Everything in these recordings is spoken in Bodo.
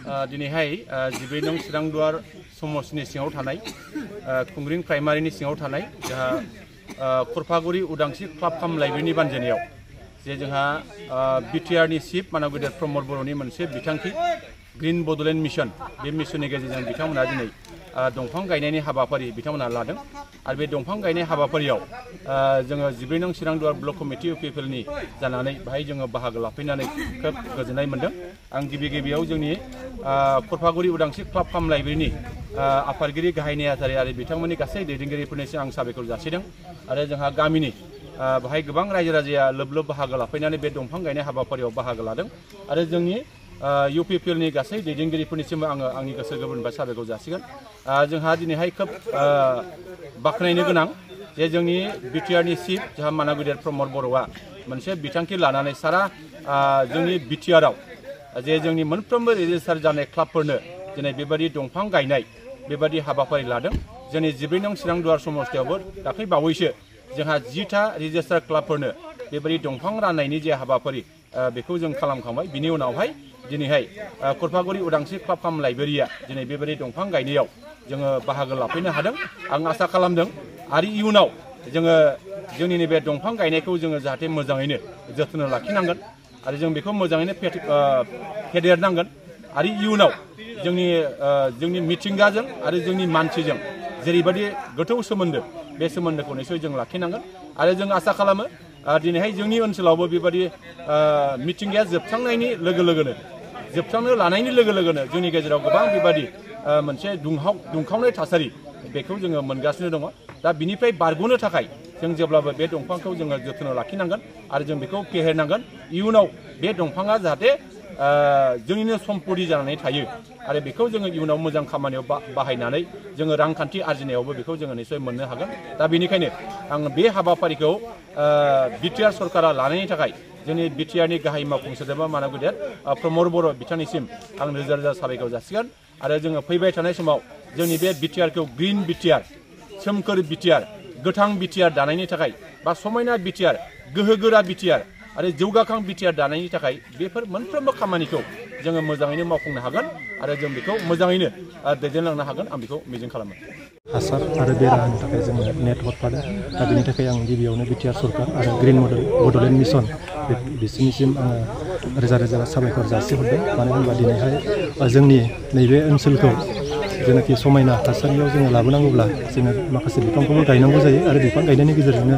दिनैहाय 14 नं चिरांदुवार समष्टिनि सिङाव थानाय खुंग्रिं प्राइमारिनि सिङाव थानाय जोंहा खरफागुरि उदांस्रि क्लाब काम लाइब्रेरिनि बानजायनायाव जे जोंहा बिटिआरनि चिफ मानव गेदेर प्रमद बर'नि मोनसे बिथांखि ग्रीन बड'लेण्ड मिशन बे मिशननि गेजेरजों बिथांमोना दिनै दंफां गायनायनि हाबाफारि बिथांमोना लादों आरो बे दंफां गायनाय हाबाफारियाव जोङो 14 नं चिरांदुवार ब्लक कमिटि इउपिपिएलनि जानानै बाहाय जोङो बाहागो लाफैनानै खोब गोजोननाय मोनदों। आं गिबियाव जोंनि खरफागुरि उदांस्रि क्लाब काम लाइब्रेरिनि आफादगिरि गाहाय नेहाथारि आरो बिथांमोननि गासै दैदेनगिरिफोरनिसिम आं साबायखर जासिदों आरो जोंहा गामिनि बाहाय गोबां रायजो राजाया लोब बाहागो लाफैनानै बे दंफां गायनाय हाबाफारियाव बाहागो लादों आरो जोंनि इउपिपिएलनि गासै दैदेनगिरिफोरनिसिम आङो आंनि गोसो गोरबोनिफ्राय साबायखर जासिगोन। जोंहा दिनैहाय खोब बाख्नायनो गोनां जे जोंनि बिटिआरनि चिफ जोंहा मानव गेदेर प्रमद बर'आ मोनसे बिथांखि लानानै सारा जोंनि बिटिआरआव जे जोंनि मोनफ्रोमबो रेजिस्टार जानाय क्लाबफोरनो दिनै बेबायदि दंफां गायनाय बेबायदि हाबाफारि लादों। जोंनि 14 नं चिरांदुवार समष्टियावबो दाख्लै बावैसो जोंहा 10टा रेजिस्टार क्लाबफोरनो बेबायदि दंफां राननायनि जे हाबाफारि बेखौ जों खालामखांबाय। बिनि उनावहाय दिनैहाय खरफागुरि उदांस्रि क्लाब काम लाइब्रेरिया दिनै बेबायदि दंफां गायनायाव जोङो बाहागो लाफैनो हादों। आं आसा खालामदों आरो इयुनाव जोङो जोंनि नैबे दंफां गायनायखौ जोङो जाहाथे मोजाङैनो जोथोन लाखिनांगोन आरो जों बेखौ मोजाङैनो फेदेरनांगोन आरो इयुनाव जोंनि मिथिंगाजों आरो जोंनि मानसिजों जेरैबायदि गोथौ सोमोन्दो बे सोमोन्दोखौ निसय जों लाखिनांगोन आरो जों आसा खालामो दिनैहाय जोंनि ओनसोलावबो बेबायदि मिथिंगाया जोबस्रांनो लानायनि लोगो लोगोनो जोंनि गेजेराव गोबां बेबायदि मोनसे दुंखावनाय थासारि बेखौ जोङो मोनगासिनो दङ। दा बिनिफ्राय बारग'नो थाखाय जों जेब्लाबो बे दंफांखौ जोङो जोथोन लाखिनांगोन आरो जों बेखौ फेहेरनांगोन। इयुनाव बे दंफाङा जाहाथे जोंनिनो सम्पति जानानै थायो आरो बेखौ जोङो इयुनाव मोजां खामानियाव बाहायनानै जोङो रांखान्थि आरजिनायावबो बेखौ जोङो निसय मोननो हागोन। दा बेनिखायनो आं बे हाबाफारिखौ बिटिआर सरकारा लानायनि थाखाय जोंनि बिटिआरनि गाहाय मावफुं सोद्रोमा मानव गेदेर प्रमद बर' बिथांनिसिम आं रोजा रोजा साबायखर जासिगोन आरो जोङो फैबाय थानाय समाव जोंनि बे बिटिआरखौ ग्रिन बिटिआर सोमखोर बिटिआर गोथां बिटिआर दानायनि थाखाय बा समायना बिटिआर गोहोगोरा बिटिआर आरो जौगाखां बिटिआर दानायनि थाखाय बेफोर मोनफ्रोमबो खामानिखौ जोङो मोजाङैनो मावफुंनो हागोन आरो जों बेखौ मोजाङैनो दैदेनलांनो हागोन आं बेखौ मिजिं खालामो। हासार आरो बेरा होनो थाखाय जोङो नेट हरफादों। दा बेनि थाखाय आं गिबियावनो बिटिआर सरकार आरो ग्रिन बड'लेण्ड मिशन बिसोरनिसिम आङो रोजा रोजा साबायखर जासिहरदों। मानो होनबा दिनैहाय जोंनि नैबे ओनसोलखौ जेनाखि समायना थासारियाव जोङो लाबोनांगौब्ला जोङो माखासे बिफांखौबो गायनांगौ जायो आरो बिफां गायनायनि गेजेरजोंनो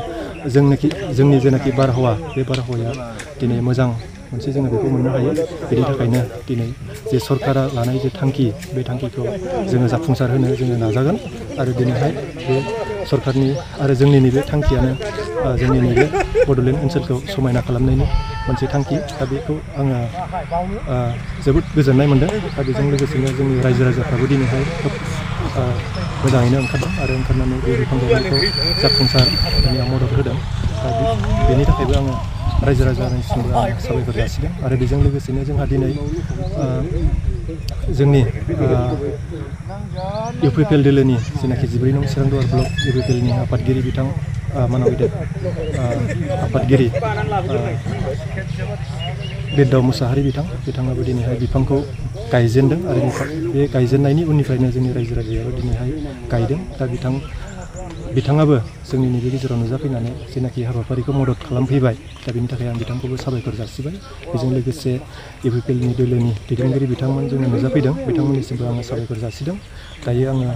जोंनि जेनाखि बारहावा बे बारहावाया दिनै मोजां मोनसे जोङो बेखौ मोननो हायो। बेनि थाखायनो दिनै जे सरकारा लानाय जे थांखि बे थांखिखौ जोङो जाफुंसार होनो जोङो नाजागोन आरो दिनैहाय बे सरकारनि आरो जोंनि नैबे थांखियानो जोंनि नैबे बड'लेण्ड ओनसोलखौ समायना खालामनायनि मोनसे थांखि। दा बेखौ आङो जोबोद गोजोननाय मोनदों। दा बेजों लोगोसेनो जोंनि रायजो राजाफ्राबो दिनैहाय खोब मोजाङैनो ओंखारदों आरो ओंखारनानै बे बिफां गायनायखौ जाफुंसार होनायाव मदद होदों। दा बेनि थाखायबो आङो रायजो राजानिसिमबो आं साबायखर जासिदों आरो बेजों लोगोसेनो जोंहा दिनै जोंनि इउपिपिएल दोलोनि जेनाखि 14 नं चिरांदुवार ब्लक इउपिपिएलनि आफादगिरि बिथां मानव गेदेर आफादगिरि बिरदाव मुसाहारि बिथाङाबो दिनैहाय बिफांखौ गायजेनदों आरो बे गायजेननायनि उननिफ्रायनो जोंनि रायजो राजायाबो दिनैहाय गायदों। दा बिथाङाबो जोंनि नैबे गेजेराव नुजाफैनानै जेनाखि हाबाफारिखौ मदद खालामफैबाय। दा बेनि थाखाय आं बिथांखौबो साबायखर जासिबाय। बेजों लोगोसे इउपिपिएलनि दोलोनि दैदेनगिरि बिथांमोन जोङो नुजाफैदों बिथांमोननिसिमबो आङो साबायखर जासिदों। दायो आङो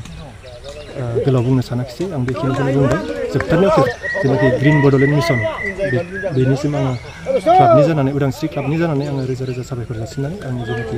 गोलाव बुंनो सानाखिसै आं बेखिनिखौनो बुंबाय। जोबथारनायाव जेनाखि ग्रिन बड'लेण्ड मिशन बेनिसिम आङो क्लाबनि जानानै उदांस्रि क्लाबनि जानानै आङो रोजा रोजा साबायखर जासिनानै आंनि जेनाखि